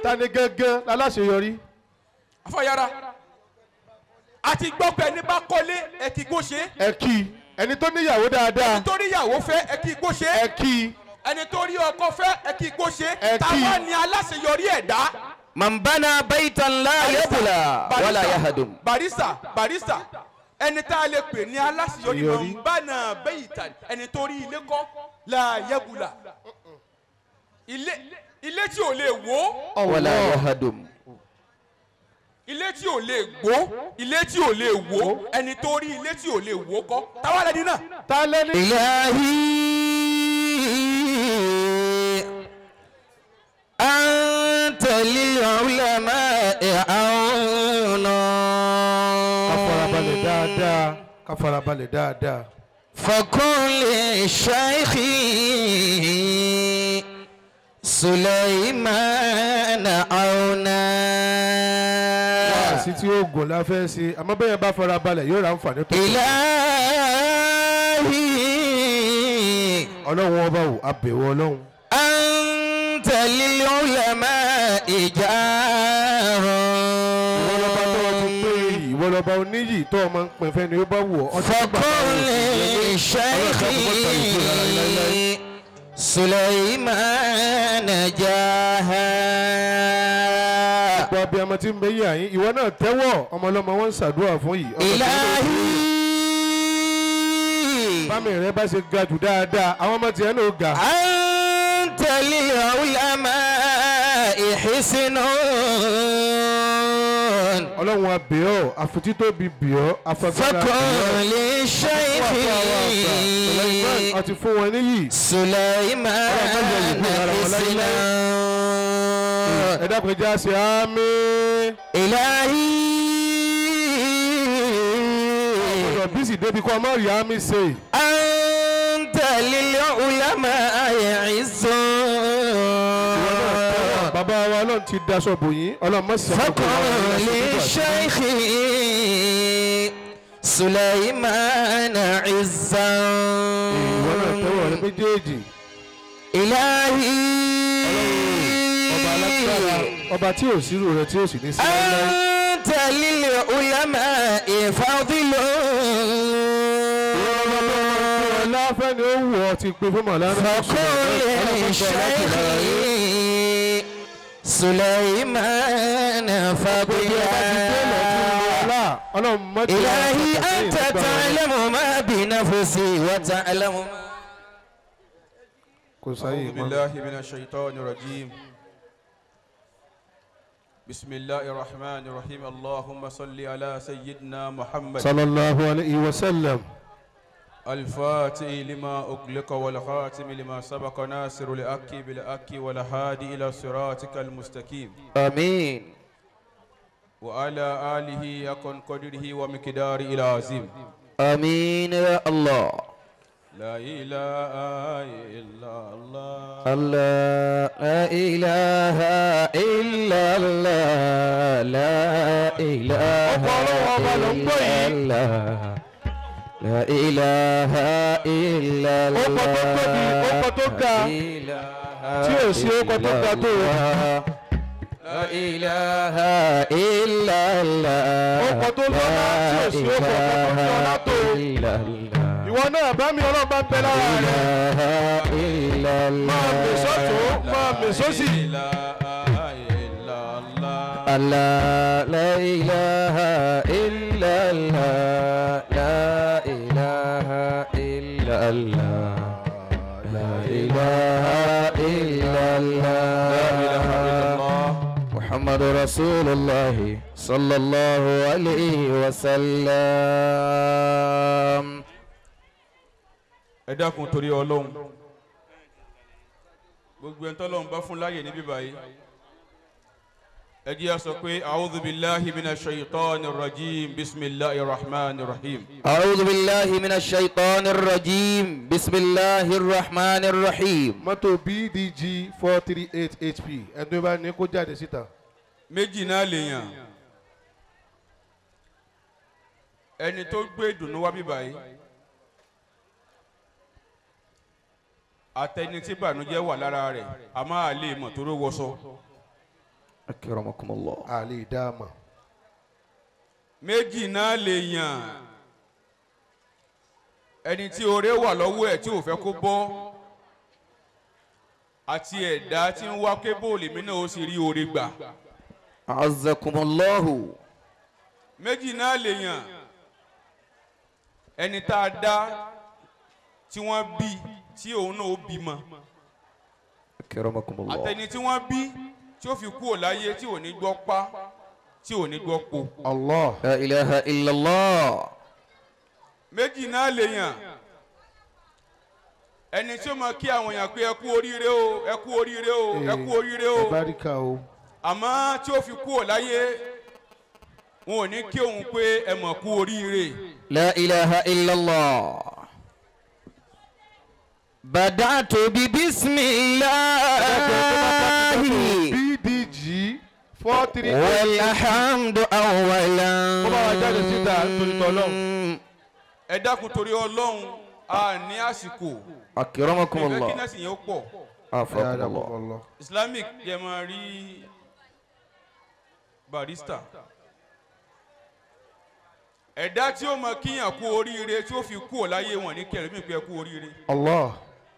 Ta ni gangan láláṣeyọrí. Afọyara àti gbọ́ pé ẹni bá kọ́lé ẹ kí kó ṣe. Ẹ kí ẹni tó níyàwó dáadáa. Ẹni tó níyàwó fẹ́ ẹ kí kó ṣe. Ẹ kí ẹni tó rí ọkọ fẹ́ ẹ kí kó ṣe. Táwa ni aláṣeyọrí ẹ̀dá. Man bana baytan la yabla wala yahadum. Barista barista ẹni tá a lè pè ní aláṣeyọrí man bana baytan ẹni tó rí ilé kọ́ la yabla ilé tí ò lè wó. Wala yahadum. Ilé tí ò lè gbó ilé tí ò lè wó ẹni tó rí ilé tí ò lè wó kọ́ táwa lẹni náà. Ta lẹni. Ilahi anta lil ulama'i auna. Ká farabalẹ̀ dáadáa ká farabalẹ̀ dáadáa. Fakun li shaykhi Sulaiman auna. Sí tí oògùn la fẹ́ ṣe àmọ́ bẹ́ẹ̀ bá fara balẹ̀ yóò ra àǹfààní tó. Ilahi. Ọlọ́run ọba ò abẹ̀wò ọlọ́run. Anta lil ulama'i jarun. Ìwọ lọ́ba tó ti pé ìwọ lọ́ba oníyì tó o máa ń pín fẹ́ ni ó bá wù ọ́. Fakun li shaykhi Sulaiman jaha. Gbogbo abiyamọ tí ń bẹ yí àyín ìwọ náà tẹ́wọ́ ọmọ ọlọ́mọ wọn ń ṣàdúrà fún yìí. Ilahi. Bámi rẹ bá ṣe ga jù dáadáa àwọn ọmọ tiẹ̀ náà ga. Anta lil ulama'i hisnun. Ọlọ́run abẹ́ ọ́ àfitítóbi bì ọ́ afẹ́fẹ́ Fakun li shaykhi àti fún wọn níyì. Sulaiman hisnun. Ẹ dákun jẹ́ àṣẹ àmín. Ilahi. Ọ̀dọ̀ bísí débi kọ́ ọmọ rí àmín ṣe. Anta lil ulama'i izzun. Bàbá wa Ọlọ́run ti daṣọ bò yín Ọlọ́run mọ̀ sí àkókò. Fakun li shaykhi Sulaiman izzan. Ìwọ náà tẹ́wọ̀ rẹ méjèèjì. Ilahi. Ọba tí ò sírù rẹ tí ò sì ní sí láéláé. Anta lil ulama'i fadilun. Ọláfẹ́ ni ó wù ọ́ ti pé fún mọ̀lá. Fakun li shaykhi Sulaiman fadila. Ilahi anta ta'lamu ma bi nafsi wa ta'lamu. A'udhu billahi minash shaitani rajim. بسم الله الرحمن الرحيم. اللهم صل على سيدنا محمد صلى الله عليه وسلم. الفاتح لما أغلق والخاتم لما سبق ناصر الحق بالحق والهادي إلى صراطك المستقيم. آمين. وعلى آله يكن قدره ومقداره العظيم. آمين يا الله. لا إله إلا الله. الله لا إله إلا الله. لا إله إلا الله. لا إله إلا الله. لا إله إلا الله. لا إله إلا الله. Ìwọ náà bá mi Ọlọ́run bá ń bẹ lára rẹ. Máa mè sọ́tún, máa mè sósì. Allah la ilaha illa Allah. La ilaha illa Allah. La ilaha illa Allah. Muhammadu Rasulullah sallallahu alayhi wa sallam. Ẹ dákun torí Ọlọ́run gbogbo ẹni tọ́lọ́run bá fún láàyè níbí báyìí ẹ jẹ́ á sọ pé a'udhu billahi minash shaitanir rajim bismillahir rahmanir rahim. A'udhu billahi minash shaitanir rajim bismillahir rahmanir rahim. Mọ́tò BDG 438 HP ẹni bá ní kó jáde síta. Méjì náà lèèyàn ẹni tó gbé ìdùnnú wá bí báyìí àtẹni tí bànújẹ́ wà lára rẹ̀ a máa lè mọ̀ tó ló wọṣọ. Akramakumullah. A lè dá a mọ̀. Méjì náà lè yàn. Ẹni tí oore wà lọ́wọ́ ẹ̀ tí ò fẹ́ kó bọ́ àti ẹ̀dá tí ń wá kébòlì mí náà ó sì rí oore gbà. Azzakumullahu. Méjì náà lè yàn. Ẹni tá a dá tí wọ́n bí tí òun náà ó bímọ. Akramakumullah. Àtẹni tí wọ́n bí tí ó fi kúrò láyé tí ò ní gbọ́ pa tí ò ní gbọ́ po. Allah. La ilaha illallah. Méjì náà lè yàn. Ẹni tí ó máa kí àwọn èèyàn pé ẹ kú oríire o, ẹ kú oríire o, ẹ kú oríire o. Ẹ báríkà o. Àmọ́ tí ó fi kúrò láyé wọn ò ní kí òun pé ẹ mọ̀ kú oríire. La ilaha illallah. Bada'tu bi bismillahi. BDG 438. Walhamdu awwalan. Ó bá wa jáde síta torí tọ́lọ́hún. Ẹ dákun torí Ọlọ́run a ní àsìkò. Akramakumullah. Ìfẹ́ kí náà sì yẹn ó pọ̀. Afakumullah. Islamic jẹ́ máa rí barista. Ẹ̀dá tí ó máa kíyàn kú oríire tí ó fi kú ò láyé wọn ní kẹrìmí pé ẹ kú oríire. Allah.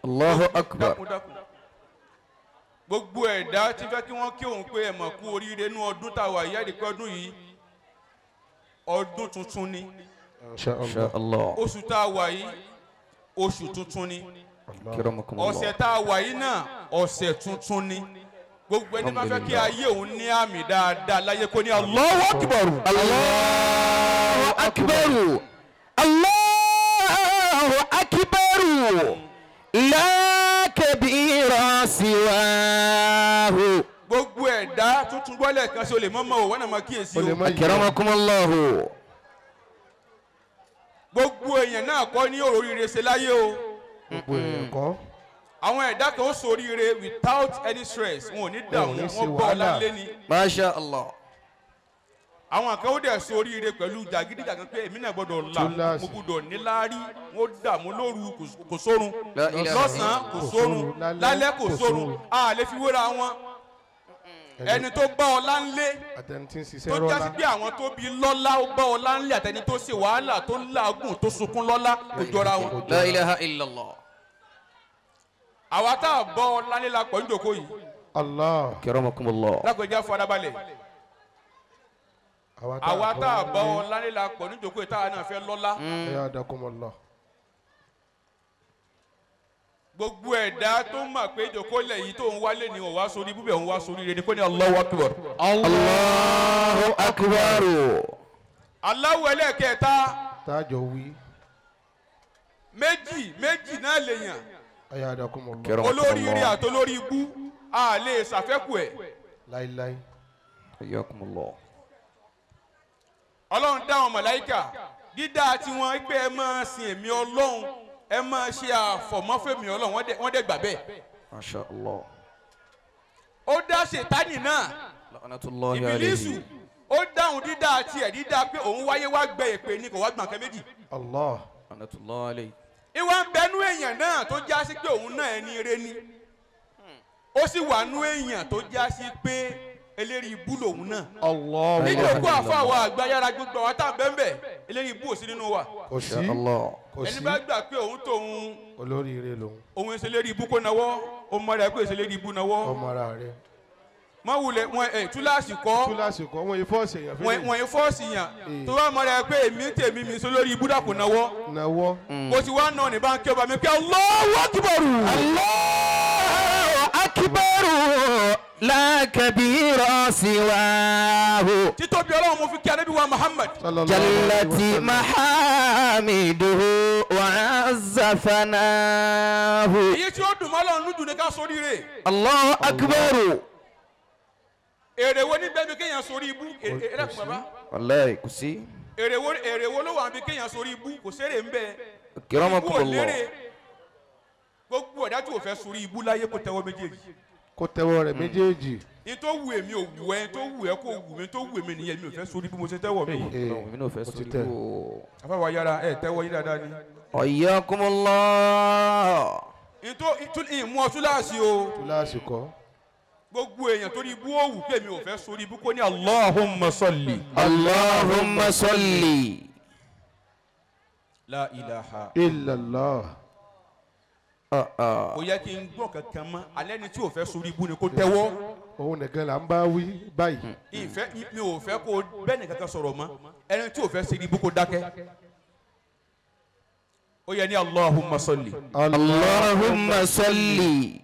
Allahu akbar. Dákun dákun. Gbogbo ẹ̀dá tí fẹ́ kí wọ́n kí òun pé ẹ mọ̀ kú oríire nú ọdún tá a wà yìí àdìpẹ́ ọdún yìí ọdún tuntun ni. Insha Allah. Oṣù tá a wà yìí oṣù tuntun ni. Akramakumullah. Ọ̀sẹ̀ tá a wà yìí náà ọ̀sẹ̀ tuntun ni. Gbogbo ẹni máa fẹ́ kí ayé òun ní àmì dáadáa láyé kó ní Allahu akbar. Allahu akbar. Allahu akbar. La kabira siwahu. Gbogbo ẹ̀dá tuntun gbọ́lẹ̀ kan sí o lè mọ́mọ́ o wọ́n náà máa kíyèsí o. Akramakumullahu. Gbogbo èèyàn náà kọ́ ní oríire ṣe láyé o. Gbogbo èèyàn kọ́. Àwọn ẹ̀dá kan ó ṣoríire without any stress, wọn ò ní dààmú, wọn bọ́ ọ̀la lé ni. Masha Allah. Àwọn kan ó dẹ̀ ṣoríire pẹ̀lú jàgídíjàgan pé èmi náà gbọ́dọ̀ là, mo gbọ́dọ̀ níláárí, wọ́n dààmú lóru kò sórun, lọ́sàn-án kò sórun, lálẹ́ kò sórun, a lè fi wéra wọn. Ẹni tó bá ọlá ńlé tó jásí pé àwọn tó bí lọ́lá ó bá ọlá ńlé àtẹni tó ṣe wàhálà tó làágùn tó sunkún lọ́lá kò jọra wọn. La ilaha illallah. Àwa tá a bọ́ ọlá ńlé la pọ̀ ní ìjókòó yìí. Allah. Akramakumullah. Lákòójá farabalẹ̀. Àwa tá a bọ́ ọlá ńlé la pọ̀ ní ìjókòó yìí táwa náà fẹ́ lọ́lá. Ayadakumullah. Gbogbo ẹ̀dá tó mọ̀ pé ìjókòó lẹ̀ yìí tó ń wálé ni òun wá sórí búbẹ̀ òun wá sórí rẹ̀ ni kò ní Allahu akbar. Allahu akbar. Allahu ẹlẹ́kẹta. Tájọ wí. Méjì méjì náà lè yàn. Ayadakumullah. Olóríire àtolórí ibú a lè ṣàfẹ́kù ẹ̀. Láíláí. Ayakumullah. Ọlọ́run dá àwọn màláíkà dídá tiwọn pé ẹ máa sin èmi Ọlọ́run ẹ máa ṣe àfọ̀mọ́fẹ́mi Ọlọ́run wọ́n dẹ̀ gbà bẹ́ẹ̀. Masha Allah. Ó dá ṣètánì náà. La'natullahi alayhi. Ìbílísù ó dáhùn dídá tiẹ̀ dídá pé òun wáyé wá gbẹ èpè ni kò wá gbọ̀n kan méjì. Allah. La'natullahi alayhi. Ìwà ń bẹnu èèyàn náà tó já sí pé òun náà ẹni ire ni. Ó sì wà nú èèyàn tó já sí pé eléri ibú lòun náà. Allah. Níjókòó àfọ àwọn àgbà yára gbogbo àwọn tá à ń bẹ́ẹ̀ eléri ibú ò sí nínú wa. Kò sí. Kò sí. Ẹni bá gbà pé òun tóun. Olóríire lòun. Òun ṣe lérí ibú kó nawọ́, ó mọ rẹ̀ pé ṣe lérí ibú nawọ́. Ọmọ ara rẹ̀. Mọ wulẹ̀ wọn ẹ̀ túláàsì kọ́. Túláàsì kọ́ wọn yìí fọ́ọ̀sì èèyàn fẹ́lẹ̀. Wọ́n yìí fọ́ọ̀sì yàn. Tó bá mọ rẹ̀ pé èmi tèmi mi ṣe lórí ibú dàpọ̀ nawọ́. Nawọ́. Kò sí wá náà ní báńkì ọba mi pé Allahu akbar. Allahu akbar. La kabira siwahu. Títóbi Ọlọ́run mo fi kí Ànábì wa Muhammad. Jallati mahamiduhu wa azza fanahu. Èyí tí ó dùn mọ́ Ọlọ́run lójú ni ká sóríire. Allahu akbar. Èrè wo ní bẹ́ẹ̀ bí kéèyàn sórí ibú? Èrè kò bàbá. Wallahi kò sí. Èrè wo ló wà bí kéèyàn sórí ibú? Kò sérè ń bẹ. Akramakumullah. Gbogbo ọ̀dá tí o fẹ́ sórí ibú láyé kó tẹ́wọ́ méjèèjì. Kó tẹ́wọ́ rẹ̀ méjèèjì. Ní tó wù èmi ò wù ẹ́, tó wù ẹ́ kó wù mí, tó wù èmi nìyẹn, mi ò fẹ́ sórí bí mo ṣe tẹ́wọ́ mi. Mi ò fẹ́ sórí ibú. Afáwa yára ẹ tẹ́wọ́ yín dáadáa ni. Ayyakumullah. Ní tó ìmú ọ túláàsì o. Túláàsì kọ́. Gbogbo èèyàn torí ibú òwú pé mi ò fẹ́ sórí ibú kó ní Allahumma salli. Allahumma salli. La ilaha illallah. Kò yẹ kí n gbọ́ kankan mọ́ alẹ́ ni tí ò fẹ́ sórí ibú ni kó tẹ́wọ́. Òun nìkan là ń bá wí báyìí. Ìfẹ́ mi ò fẹ́ kó bẹ́ẹ̀ ni kankan sọ̀rọ̀ mọ́ ẹni tí ò fẹ́ sórí ibú kó dákẹ́. Ó yẹ ní Allahumma salli. Allahumma salli.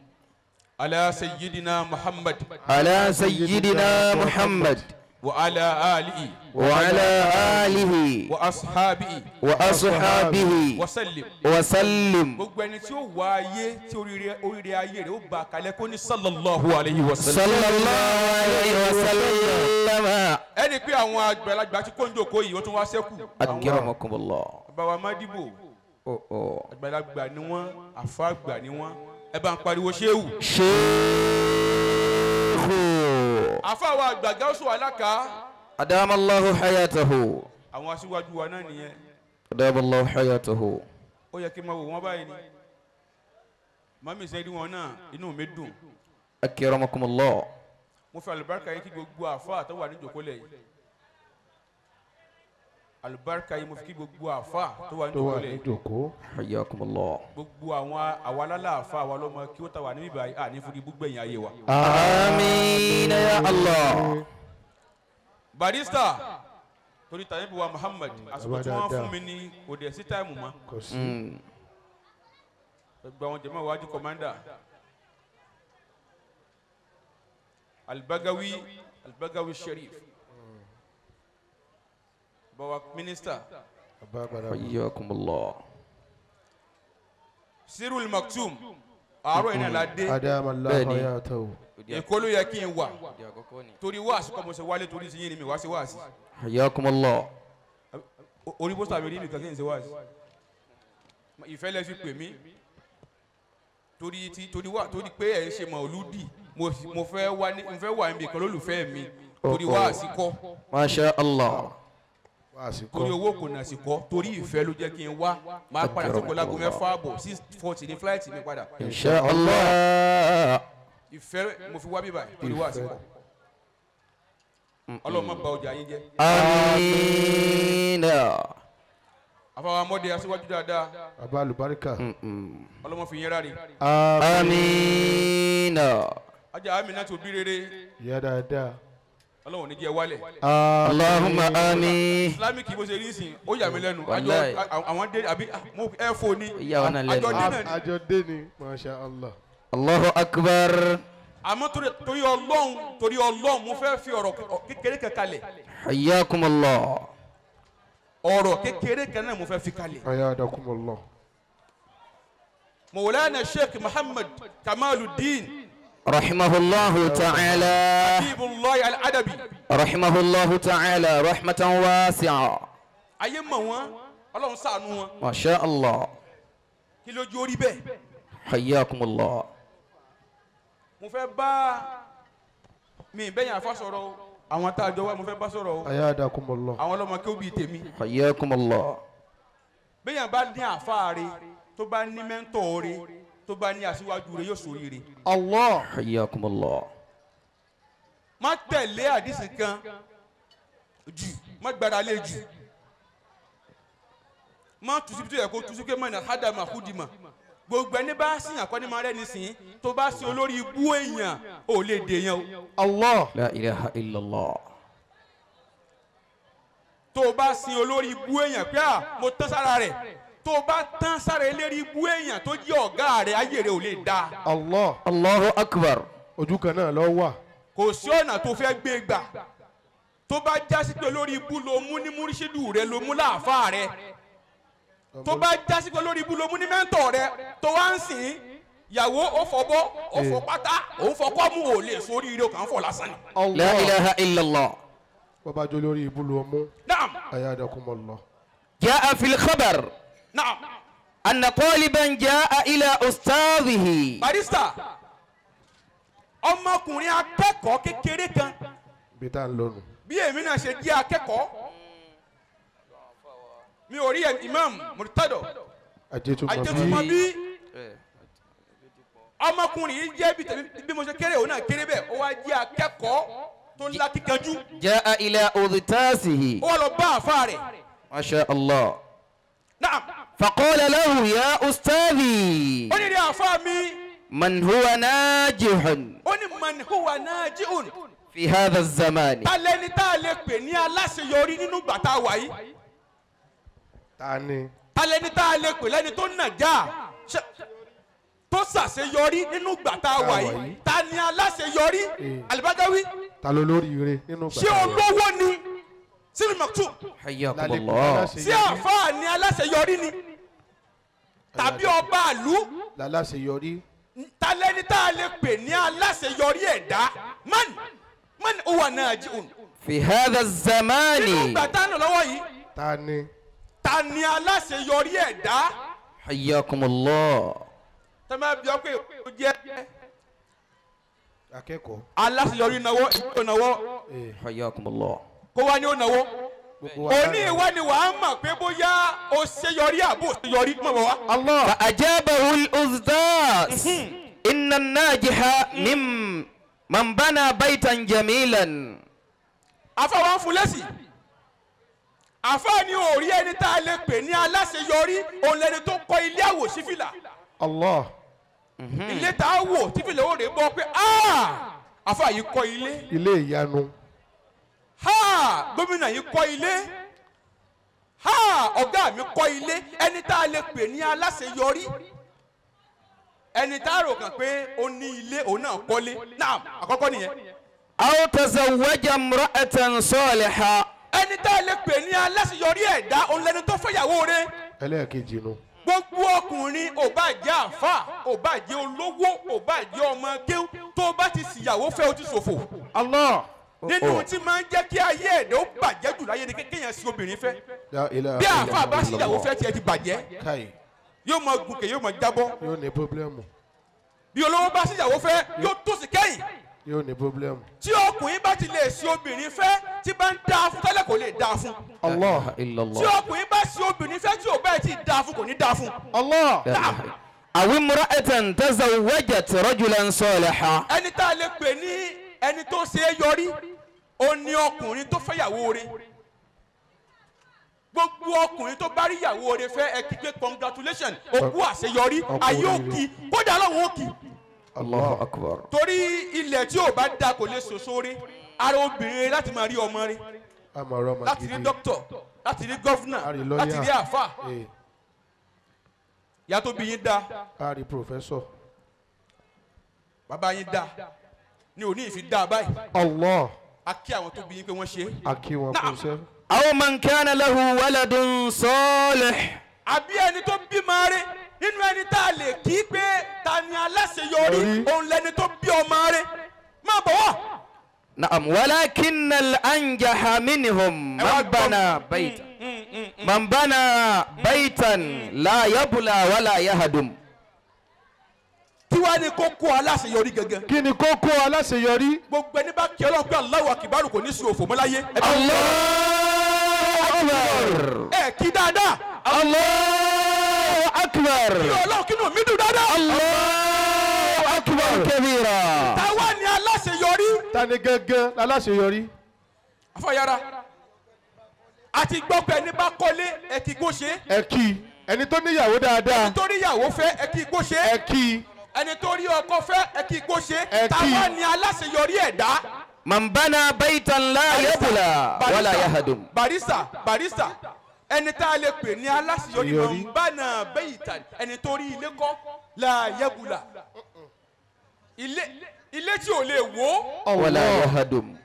Ala sayyidina Muhammad. Ala sayyidina Muhammad. Wa ala alihi. Wa ala alihi. Wa ashabihi. Wa ashabihi. Wa sallim. Wa sallim. Gbogbo ẹni tí ó wá ayé tí oríire ayé rẹ̀ ó bá kalẹ̀ kó ní sallallahu alayhi wa sallam. Sallallahu alayhi wa sallam. Ẹni pé àwọn àgbàlagbà tí kò ń jókòó yìí ó tún wá sẹ́kù. Akramakumullah. Bàbá wa Mádìbò. Àgbàlagbà ni wọ́n, àfa àgbà ni wọ́n. Ẹ bá ń pariwo ṣéwù. Ṣéwù. Àfa wa àgbà Gáúsù Aláka. Adamallahu hayatahu. Àwọn aṣíwájú wa náà nìyẹn. Adamallahu hayatahu. Ó yẹ kí n máa wò wọ́n báyìí ni. Màmí sẹ́rí wọn náà, inú mi dùn. Akramakumullah. Mo fi àlùbáríkà yìí kí gbogbo àfa tó wà ní ìjókòó yìí. Àlùbáríkà yìí mo fi kí gbogbo àfa tó wà ní ìjókòó. Hayyakumullah. Gbogbo àwọn àwa alálàáfà àwa lọ́mọ kí ó ta wà níbí báyìí àní fún ibú gbẹ̀yìn ayé wa. Àmín ya Allah. Barista torí tàbí wa Muhammad àsìkò tí wọ́n fún mi ní kò dẹ̀ sí táìmù mọ́. Gbogbo àwọn jẹ̀mọ́ wájú kọ́mándà. Albagawi Albagawi Sharif. Bawa minister. Hayyakumullah. Sirul Maktum. Àárọ̀ iná la dé. Adamallahu hayatahu. Èkó ló yẹ kí n wà. Torí wáàsí kọ́ mo ṣe wálé torí sí yín ni mi wá sí wáàsí. Hayyakumullah. Orí pósítà mi rí mi kan kí n ṣe wáàsí. Ìfẹ́ lẹ fi pè mí. Torí ti torí wá torí pé ẹ̀ ń ṣe mọ̀lúdì mo fẹ́ wà ní mo fẹ́ wà níbi kan lólùfẹ́ mi torí wáàsí kọ́. Masha Allah. Torí owó kò nà sí kọ́ torí ìfẹ́ ló jẹ́ kí n wá máa padà sí kọlágo 6:30 6:40 ní fúláìtì mi padà. Insha Allah. Ìfẹ́ mo fi wá bíbá torí wá sí kọ́. Ọlọ́run má bà ọjà yín jẹ́. Àmín. Àfàwọn ọmọdé aṣíwájú dáadáa. Bàbá àlùbáríkà. Ọlọ́mọ fi yín ráre. Àmín. Ajá Amina tó bí rere. Ìyá dáadáa. Ọlọ́run ní jẹ́ wálẹ̀. Allahumma àmín. Islamic bó ṣe rí sìn ó yà mí lẹ́nu. Àwọn dé àbí ẹ fò ní. Àjọ dé náà ni. Àjọ dé ni masha Allah. Allahu akbar. Àmọ́ torí Ọlọ́run torí Ọlọ́run mo fẹ́ fi ọ̀rọ̀ kékeré kan kalẹ̀. Hayyakumullah. Ọ̀rọ̀ kékeré kan náà mo fẹ́ fi kalẹ̀. Hayyakumullah. Mawlana Sheikh Muhammad Kamaluddin. Rahimahullahu ta'ala. Habibullahi al-Adabi. Rahimahullahu ta'ala rahmatan wasi'a. Ayé mọ̀ wọ́n, Ọlọ́run ṣàánú wọn. Masha Allah. Kí ló jó rí bẹ́ẹ̀? Hayyakumullah. Mo fẹ́ bá mi bẹ́yìn àfa sọ̀rọ̀ o, àwọn tá a jọ wá mo fẹ́ bá sọ̀rọ̀ o. Hayyakumullah. Àwọn ọlọ́mọ kí ó bí tèmi. Hayyakumullah. Bẹ́yìn bá ní àfa rẹ̀ tó bá ní mẹ́ńtọ̀ rẹ̀ tó bá ní aṣíwájú rẹ̀ yóò ṣoríire. Allah. Hayyakumullah. Má tẹ̀lé àdìsí kan jù, má gbára lé jù. Má tù síbi tó yẹ kó tù sí pé mọ̀nà hádàmà kúdìmọ̀. Gbogbo ẹni bá sìn àkọ́ni máa rẹ́ni sìn tó bá sin olórí ibú èèyàn ò lè dèèyàn o. Allah. La ilaha illallah. Tó o bá sin olórí ibú èèyàn pé à mo tán sára rẹ̀ tó o bá tán sára eléré ibú èèyàn tó jẹ́ ọ̀gá rẹ̀ ayé rẹ̀ ò lè dáa. Allah. Allahu akbar. Ojú kan náà ló wà. Kò sí ọ̀nà tó fẹ́ gbé gbà tó bá jásí pé olórí ibú ló mú ní múrísídù rẹ ló mú láàfáà rẹ tó bá jásí pé olórí ibú ló mú ní mẹ́ńtọ̀ rẹ tó wá ń sìn ìyàwó ó fọbọ́ ó fọ pátá òun fọkọ́ mú ò lè sórí ire kàn fọ lásán ni. La ilaha illallah. Bàbá jọ lórí ibú ló mú. Naam. Ayadakumullah. Jaa fil khabar. Naam. Anna taliban jaa ila ustadhihi. Barista ọmọkùnrin akẹ́kọ̀ọ́ kékeré kan. Bí tá ń lónìí. Bí èmi náà ṣe jẹ́ akẹ́kọ̀ọ́ mi ò rí Imam Murtado Ajétúmọ̀bí Ọmọkùnrin yìí jẹ́ bí tẹ̀mí bí mo ṣe kéré òun náà kéré bẹ́ẹ̀ ó wá jẹ́ akẹ́kọ̀ọ́ tó ńlá kíkanjú. Jaa ila udtasihi. Ó wá lọ bá àfa rẹ̀. Masha Allah. Naam. Faqala lahu ya ustadhi. Ó ní rí àfa mi. Man huwa najihun. Ó ní man huwa najihun. Fi hadha zamani. Ta lẹni tá a lè pè ní aláṣeyọrí nínú gbàtà wàyí. Ta ni. Ta lẹni tá a lè pè lẹ́ni tó nàjà tó ṣàṣeyọrí nínú gbàtà wàyí. Ta ni aláṣeyọrí? Alibagawi. Ta ló lórí ire nínú gbàtà wàyí. Ṣé olówó ni? Sínú Maktub. Hayyakumullah. Ṣé àfáà ni aláṣeyọrí ni? Tàbí ọba àlú? Láláṣeyọrí. Ta lẹni tá a lè pè ní aláṣeyọrí ẹ̀dá? Man man huwa naji'un. Fi hadha zamani. Nínú gbàtà náà lọ́wọ́ yìí. Ta ni. Ta ni aláṣeyọrí ẹ̀dá? Hayyakumullah. Tẹ́ máa bí ọ pé ó jẹ́ akẹ́kọ̀ọ́. Aláṣeyọrí náwó ìwé náwó. Hayyakumullah. Kó wá ní ó náwó. Òní ìwá ni wàá mọ̀ pé bóyá o ṣeyọrí àbò ṣeyọrí mọ̀ bọ̀ wá. Allah. Fa ajabahu al-ustaz. Inna an-najiha min man bana baytan jamilan. Àfáà wa ń fún lésì. Àfáà ni ò rí ẹni tá a lè pè ní aláṣeyọrí òun lẹni tó kọ́ ilé àwò sífìlà. Allah. Ilé tá a wò sífìlà ó rè bọ́ pé àfáà yìí kọ́ ilé. Ilé ìyanu. Ha! Gómìnà yìí kọ́ ilé. Ha! Ọ̀gá mi kọ́ ilé. Ẹni tá a lè pè ní aláṣeyọrí. Ẹni tá a rò kàn pé ó ní ilé òun náà kọ́lé. Naam, àkọ́kọ́ nìyẹn. Aw tazawwaja imra'atan salihah. Ẹni tá a lè pè ní aláṣeyọrí ẹ̀dá òun lẹni tó fẹ́yàwó rẹ̀. Ẹlẹ́ẹ̀kejì nu. Gbogbo ọkùnrin ò bá jẹ́ àfà, ò bá jẹ́ olówó, ò bá jẹ́ ọmọ kéwú, tó bá ti ṣìyàwó fẹ́ o ti ṣòfò. Allah. Nínú tí máa ń jẹ́ kí ayé ẹ̀dá ó bàjẹ́ jù láyé ni kéèyàn sí obìnrin fẹ́. Bí àfà bá ṣìyàwó fẹ́ tiẹ̀ ti bàjẹ́. Yóò máa gùnkè yóò máa jábọ́. Yóò ní pọ́blẹ́mù. Bí olówó bá ṣìyàwó fẹ́ yóò tòṣì kẹ́yìn. Yóò ní pọ́blẹ́mù. Tí ọkùnrin bá ti lè sí obìnrin fẹ́ tí bá ń dáa fún tẹ́lẹ̀ kò lè dáa fún. Allah. Tí ọkùnrin bá sí obìnrin fẹ́ tí ò bẹ́ẹ̀ tí dáa fún kò ní dáa fún. Allah. Aw imra'atan tazawwajat rajulan salihan. Ẹni tá a lè pè ní ẹni tó ṣe é yọrí ó ní ọkùnrin tó fẹ́yàwó rẹ̀. Gbogbo ọkùnrin tó bá rí ìyàwó rẹ̀ fẹ́ ẹ kígbe congratulation ó kú àṣeyọrí ayé òkì kódà Ọlọ́run òkì. Allahu akbar. Torí ilẹ̀ tí ò bá da kò lè ṣoṣo rí ara obìnrin láti máa rí ọmọ rí láti rí dókítọ̀ láti rí gọ́fúnà láti rí àfà ìyá tó bí yín da a rí pòfẹ́sọ̀ bàbá yín da ni òní ìfi da báyìí. Allah. A kí àwọn tó bí yín pé wọ́n ṣe. A kí wọn kú iṣẹ́. Aw man kana lahu waladun salih. Àbí ẹni tó bímọ rẹ̀ nínú ẹni tá a lè kí pé ta ni aláṣeyọrí òun lẹni tó bí ọmọ rẹ̀ máa bọ̀ wá. Naam, walakinna al-anjaha minhum man bana baytan man bana baytan la yabla wala yahadum. Kí wàá ní kókó aláṣeyọrí gangan. Kí ni kókó aláṣeyọrí. Gbogbo ẹni bá kí Ọlọ́run pé Allahu akbar kò ní sí òfò mọ́ láyé. Allahu akbar. Ẹ kí dáadáa. Allahu akbar. Kí Ọlọ́run kí inú mi dùn dáadáa. Allahu akbar kabira. Táwa ni aláṣeyọrí. Ta ni gangan aláṣeyọrí. Afọyara àti gbọ́ pé ẹni bá kọ́lé ẹ kí kó ṣe. Ẹ kí ẹni tó níyàwó dáadáa. Ẹni tó níyàwó fẹ́ ẹ kí kó ṣe. Ẹ kí. Ẹni tó rí ọkọ fẹ́ ẹ kí kó ṣe. Táwa ni aláṣeyọrí ẹ̀dá. Man bana baytan la yabla wala yahadum. Barista barista ẹni tá a lè pè ní aláṣeyọrí man bana baytan ẹni tó rí ilé kọ́ la yabla ilé tí ò lè wó. Wala yahadum.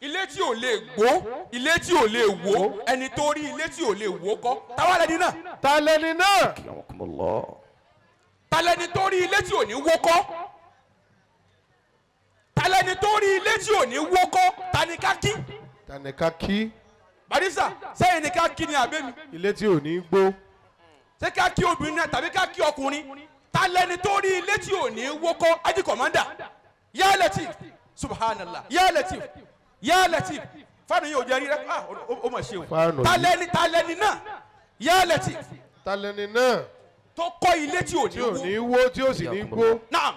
Ilé tí ò lè gbó ilé tí ò lè wó ẹni tó rí ilé tí ò lè wó kọ́ táwa lẹni náà. Ta lẹni náà. Ta lẹni tó rí ilé tí ò ní wó kọ́. Ta lẹni tó rí ilé tí ò ní wó kọ́ ta ni ká kí. Ta ni ká kí. Barista sẹ́yìn ni ká kí ni àbẹ́ mi. Ilé tí ò ní gbó. Ṣé ká kí obìnrin náà tàbí ká kí ọkùnrin. Ta lẹni tó rí ilé tí ò ní wó kọ́ ají kọ̀mọ́ndà. Ya Latif subhanallah ya Latif ya Latif fáànù yóò jẹ rí rẹ ah ó mà ṣe o. Ta lẹni náà ya Latif. Ta lẹni náà. Tó kọ́ ilé tí ò ní wó tí ò sì ní gbó. Naam.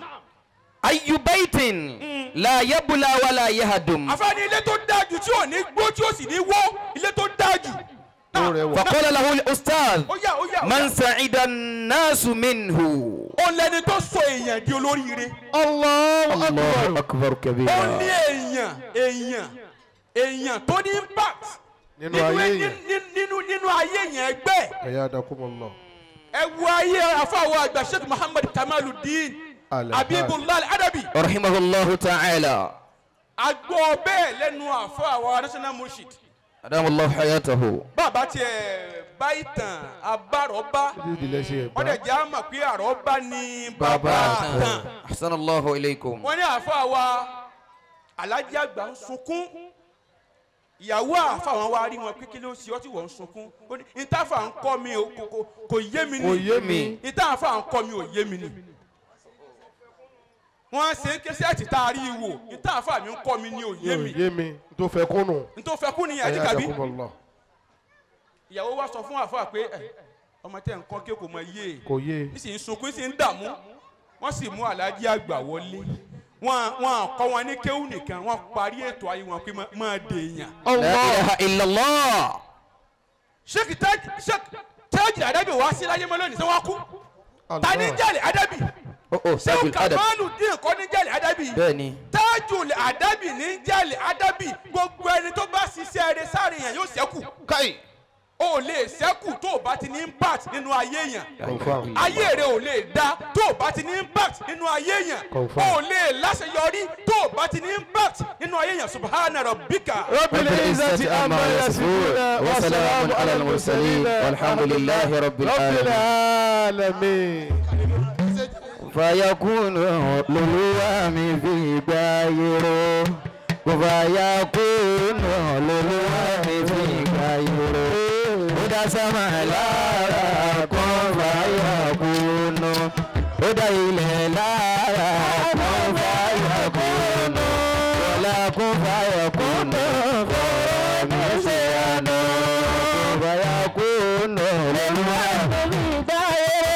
Ayyu baitin la yabla wala yahdum. Àfààní ilé tó dáa jù tí ò ní gbó tí ò sì ní wó ilé tó dáa jù. Faqala lahu al-ustadh man sa'ida an-nasu minhu. Ó lẹni tó sọ èèyàn di olóríire. Allahu akbar kabira. Ó ní èèyàn èèyàn tó ní impact nínú ayé yẹn nínú ayé yẹn ẹgbẹ́. Ayadakumullah. Ẹ wo ayé àfàwọ̀ àgbà Sheikh Muhammad Kamaluddin Habibullah Al-Adabi. Rahimahullahu ta'ala. Agbọ́ bẹ́ẹ̀ lẹ́nu àfàwọ̀ national murshid. Adamallahu hayatahu. Bàbá tiẹ̀ bá ìtàn abárọ̀bá. Wọ́n dẹ̀ jẹ́ àmọ̀ pé àrọ̀bá ni bàbá tàn. Ahsanallahu ilaykum. Wọ́n ní àfàwọ̀ alájí àgbà ń sunkún. Ìyàwó àfa wọn wá rí wọn pé kí ló ṣe ọ́ tí wọ́n ń sunkún. Ìtàfà ń kọ́ mi kò yé mi ni. Kò yé mi. Ìtàfà ń kọ́ mi ò yé mi ni. Wọ́n ṣe ń kéṣẹ́ àti tá a rí i wò ìtàfà mi ń kọ́ mi ni ò yé mi. Yé mi n tó fẹ́ kúnnù. N tó fẹ́ kúnnù yẹn àti kàbí. Ìyàwó wa sọ fún àfa pé ọmọ tẹ́ ń kọ́ kí kò mọ yé. Kò yé. Ní sì ń sunkún sì ń dààmú. Wọ́n sì mú alájí àgbà wọlé. Wọ́n kọ́ wọn ní kéwù nìkan wọ́n parí ètò ayé wọn pé máa dèèyàn. La ilaha illallah. Sheikh Tajul Adabi wá sí láyé mọ́ lónìí sẹ́ wọ́n kú. Ta ni Jal Adabi? Sheikh Kamaluddin kọ́ ní Jal Adabi. Bẹ́ẹ̀ni. Tajul Adabi ní Jal Adabi. Gbogbo ẹni tó bá ṣiṣẹ́ rẹ̀ sáré yẹn yóò ṣẹ́kù. Káyì. O lè ṣẹ́kù tó o bá ti ní impact nínú ayé yẹn. Ayé rẹ ò lè dá tó o bá ti ní impact nínú ayé yẹn. O lè láṣeyọrí tó o bá ti ní impact nínú ayé yẹn. Subhana rabbika. Rabbil izzati amma yasifun wa salamun ala al-mursalin walhamdulillahi rabbil alamin. Fayakunu loluwa mi fi gbáyé Fayakunu loluwa mi fi gbáyé Ó dá sánmà lára kún fàyàkúnú. Ó dá ilẹ̀ lára kún fàyàkúnú. Wọlá kún fàyàkúnú fọ̀rọ̀ mi ṣe àná. Fàyàkúnú lọ́lúwà mi gbà yẹrẹ.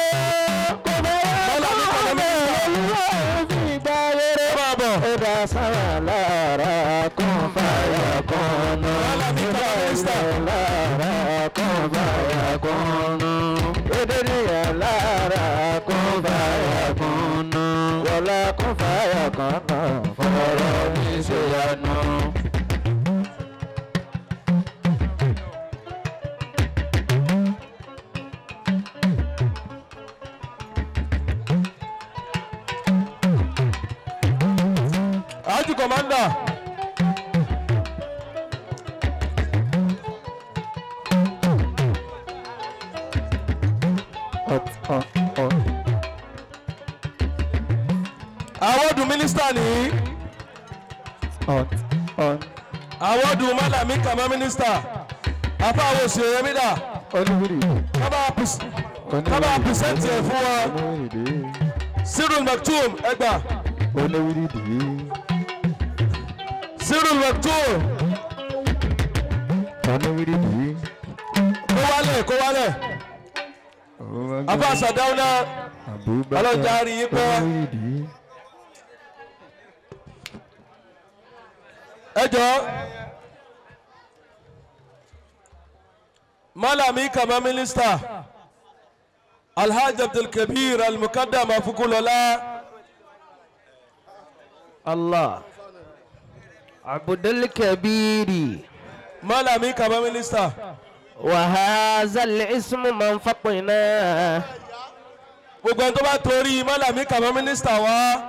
Kò fàyàkúnú lọ́lúwà mi gbà yẹrẹ. Ó dá sánmà lára kún fàyàkúnú. Ó dá ilẹ̀ lára kún fàyàkúnú. Edeniya lára kún fàyàkúnú. Wọlá kún fàyàkúnú. Fọ̀rọ̀ mi ṣe yanu. Aji Commander. Awọ́dù mínísítà ní. Awọ́dù Malami Kama mínísítà. Afáwo Ṣèyẹmídà. Kábà pìsẹ́ǹtì ẹ̀ fún wa. Cyril Maktoum ẹgbà. Cyril Maktoum. Kó wálẹ̀ kó wálẹ̀. Afa Sadauna ọlọ́jà rí i pẹ́. Ẹ jọ Malami Kama Minister Alhaji Abdulkabir Al-Muqaddam Afukulola. Allah Abdulkabiri Malami Kama Minister. وهذا الاسم من فقنا. Gbogbo ẹni tó bá torí Malami Kama Minister wá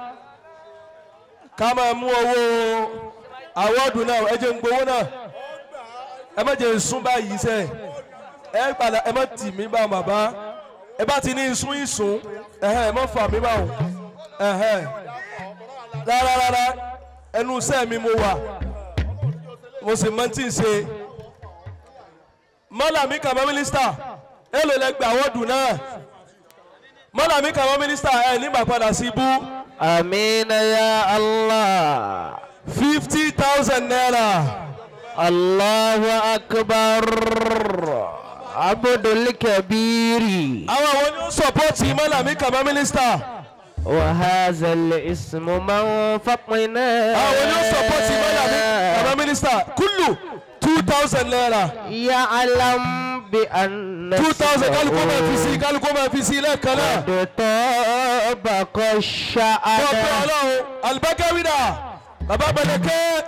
ká máa mú owó àwọ́dù náà ẹ jẹ́ ń gbowó náà ẹ má jẹ́ ń sún báyìí sẹ́ ẹ padà ẹ má tì mí bá bàbá ẹ bá ti ní ìsún ìsún ẹ má fà mí báwọn rárá rárá ẹnu iṣẹ́ mi mo wà mo sì mọ tí ń ṣe. Malami Kama Minister èlò lẹ gba àwọ́dù náà Malami Kama Minister ẹ nígbà padà sí ibú. Amina ya Allah. 50,000 naira. Allahu akbar. Abdul Kabiri. Àwọn ni ó sọpọ́tì Mọ́làmí Kàmá mínísítà. وهذا الاسم من فطنا. Àwọn ni ó sọpọ́tì Mọ́làmí Kàmá mínísítà. Kúlù 2000 naira. يعلم بأن 2000 kálukú máa fi sí kálukú máa fi sí lẹ́ẹ̀kan náà. قد طابق الشأن. Ọpẹ́ Ọlọ́run Alibakawida bàbá Bẹ̀lẹ̀kẹ́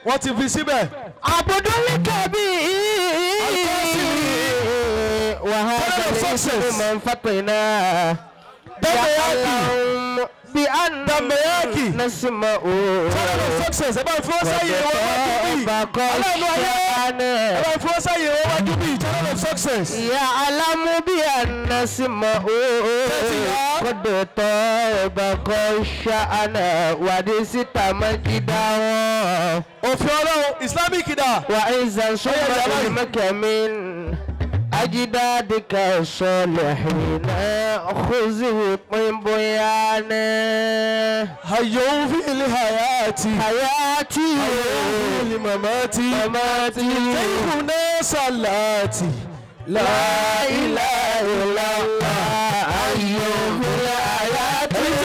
wọ́n ti fi síbẹ̀. Abdul Kabir. وهذا الاسم من فطنا. يعلم بأن اسمه Success ẹ bá fi wọ́n sáyé wọ́n wájú bí. طابق Aláàánú ayé الشأن. ẹ bá fi wọ́n sáyé wọ́n wájú bí channel of success. يعلم بأن اسمه قد طابق الشأن ورثت مجدا. Òfin Ọlọ́run Islamic dà. وإذا صار علمك من أجدادك الصالحين خذه من بيانه. Hayyun fil hayati. حياتي Hayyun fil mamati. مماتي Shaykhuna salati. La ilaha illallah.